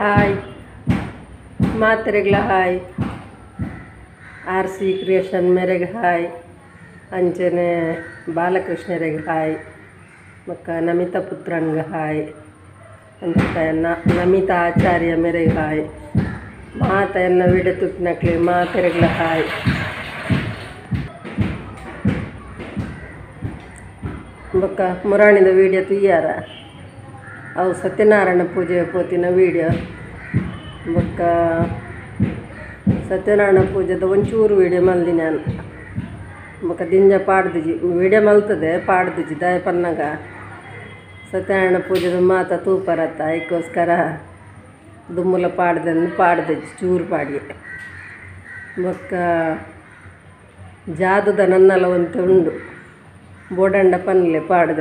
Hi ಮಾತ್ರೆಗ್ಲ hi R C creation ಮೇರೆಗೆ hi ಅಂಚನೆ ಬಾಲಕೃಷ್ಣರಿಗೆ hi ಬೊಕ್ಕ ನಮಿತಾ ಪುತ್ರನ್ಗೆ ಹಾಯ್ ಅಂಚ ನಮಿತಾ ಆಚಾರ್ಯ ಮೇರೆಗೆ ಹಾಯ್ ಮಾತ ಎನ್ನ ವಿಡಿಯೋ ತುಪ್ಪಿನಕ್ಲೆ ಮಾತೆರೆಗ್ಲ ಹಾಯ್ ಬೊಕ್ಕ ಮುರಾಣಿದ ವಿಡಿಯೋ ತುಯ್ಯಾರ ಅವು ಸತ್ಯನಾರಾಯಣ ಪೂಜೆ ಪೋತಿನ ವಿಡಿಯೋ ಬೊಕ್ಕ ಸತ್ಯನಾರಾಯಣ ಪೂಜೆದ ಒಂಚೂರು ವಿಡಿಯೋ ಮಲ್ದಿ ನಾನು ಬೊಕ್ಕ ದಿಂಜ ಪಾಡ್ದಿಜಿ ವಿಡಿಯೋ ಮಲ್ತದೆ ಪಾಡ್ದಿಜಿ ದಾಯ ಪನ್ನಗ ಸತ್ಯನಾರಾಯಣ ಪೂಜೆದ ಮಾತ ತೂಪರತ್ತ ಅದಕ್ಕೋಸ್ಕರ ದುಮ್ಮುಲ ಪಾಡ್ದನ್ನು ಪಾಡ್ದಿಜಿ ಚೂರು ಪಾಡಿ ಬೊಕ್ಕ ಜಾದದ ನನ್ನಲ ಒಂತೆ ಉಂಡು ಬೋಡಂಡ ಪನ್ಲೆ ಪಾಡ್ದ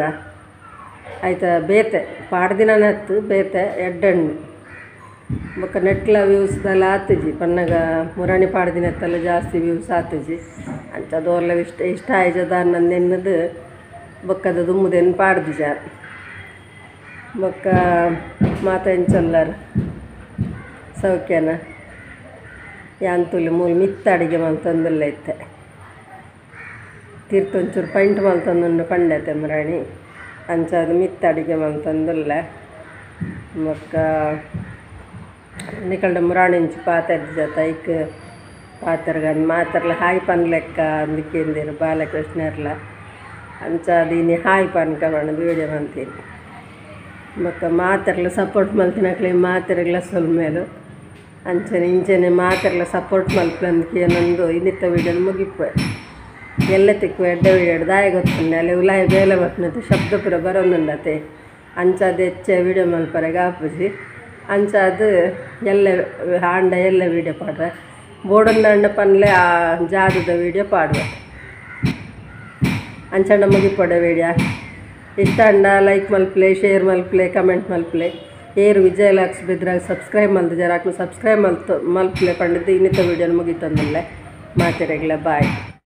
ಆಯ್ತಾ ಬೇತೆ ಪಾಡ್ದಿನ ನತ್ತು ಬೇತೆ ಎಡ್ಡಣ್ಣು ಬೊಕ್ಕ ನೆಟ್ಲ ವ್ಯೂಸ್ದೆಲ್ಲ ಆತುಜಿ ಪನ್ನಗ ಮುರಾಣಿ ಪಾಡ್ದಿನತ್ತೆಲ್ಲ ಜಾಸ್ತಿ ವ್ಯೂಸ್ ಆತುಜಿ ಅಂಚ ದೋರ್ಲ ಇಷ್ಟ ಇಷ್ಟ ಆಯ್ಜದ ನೆನ್ನದು ಬೊಕ್ಕದ ದುಮ್ಮುದೇನು ಪಾಡ್ದಿಜಾರ್ ಬೊಕ್ಕ ಮಾತ ಎಂಚೊಲ್ಲರ್ ಸೌಖ್ಯನ ಯಾಂತುಲಿ ಮೂಲು ಮಿತ್ತ ಅಡಿಗೆ ಮಲ್ತೊಂದುಲ್ಲ ಇತ್ತೆ ತೀರ್ಥ ಒಂಚೂರು ಪೈಂಟ್ ಮಲ್ತೊಂದುಂಡು ಪಂಡತೆ ಮುರಾಣಿ ಅಂಚ ಅದು ಮಿತ್ತ ಅಡಿಗೆ ಮಲ್ತೊಂದುಲ್ಲ ಬೊಕ್ಕ ನಿಕಲ್ಡ ಮುರಾಣಿಂಚು ಪಾತೆರ್ಜ ಐಕ್ ಪಾತೆರ್ಗನ್ ಮಾತೆರ್ಲ ಹಾಯ್ ಪನ್ಲೆಕ್ಕ ಅಂದಿಕೆಂದಿರು ಬಾಲಕೃಷ್ಣರ್ಲ ಅಂಚ ಅದು ಇನಿ ಹಾಯ್ ಪನ್ಕ ಪಂಡದು ವಿಡಿಯೋ ಮಂತೀನಿ ಬೊಕ್ಕ ಮಾತೆರ್ಲ ಸಪೋರ್ಟ್ ಮಲ್ತಿನಕ್ಲೆ ಮಾತೆರ್ಗ್ಲ ಸೊಲ್ಮೇಲು ಅಂಚನೆ ಇಂಚನೆ ಮಾತೆರ್ಲ ಸಪೋರ್ಟ್ ಮಲ್ಪಂದಕ್ಕೆ ನಂದು ಇನ್ನಿತ್ತ ವಿಡಿಯೋ ಮುಗಿಪೆ ಎಲ್ಲ ತಿಕ್ಕು ಎಡ್ಡೆ ವಿಡಿಯೋ ದಾಯ ಗೊತ್ತುಂಡೆ ಅಲ್ಲಿ ಉಲಾಯ ಬೇಲೆ ಬಪ್ಪನತೆ ಶಬ್ದ ಪೂರ ಬರೋಂದುಂಡತೆ ಅಂಚಾದ ಹೆಚ್ಚೆ ವಿಡಿಯೋ ಮಲ್ಪರೆಗೆ ಆಪುಜಿ ಅಂಚಾದ ಎಲ್ಲ ಆಂಡ ಎಲ್ಲ ವಿಡಿಯೋ ಪಾಡ್ರೆ ಬೋಡೊಂದಂಡ ಪನ್ಲೆ ಆ ಜಾದದ ವಿಡಿಯೋ ಪಾಡುವೆ ಅಂಚಂಡ ಮುಗಿಪೊಡೆ ವಿಡಿಯೋ ಇಷ್ಟ ಅಂಡ ಲೈಕ್ ಮಲ್ಪಲೆ ಶೇರ್ ಮಲ್ಪಲೆ ಕಮೆಂಟ್ ಮಲ್ಪಲೆ ಏರು ವಿಜಯ ಲಾಕ್ಸ್ ಬಿದ್ರಾಗ ಸಬ್ಸ್ಕ್ರೈಬ್ ಮಲ್ದು ಜರಾಕ್ನು ಸಬ್ಸ್ಕ್ರೈಬ್ ಮಲ್ಪಲೆ ಪಂಡದ್ದು ಇನ್ನಿತ ವಿಡಿಯೋ ಮುಗಿತಂದಿಲ್ಲ ಮಾತೆರೆಗ್ಲ ಬಾಯ್.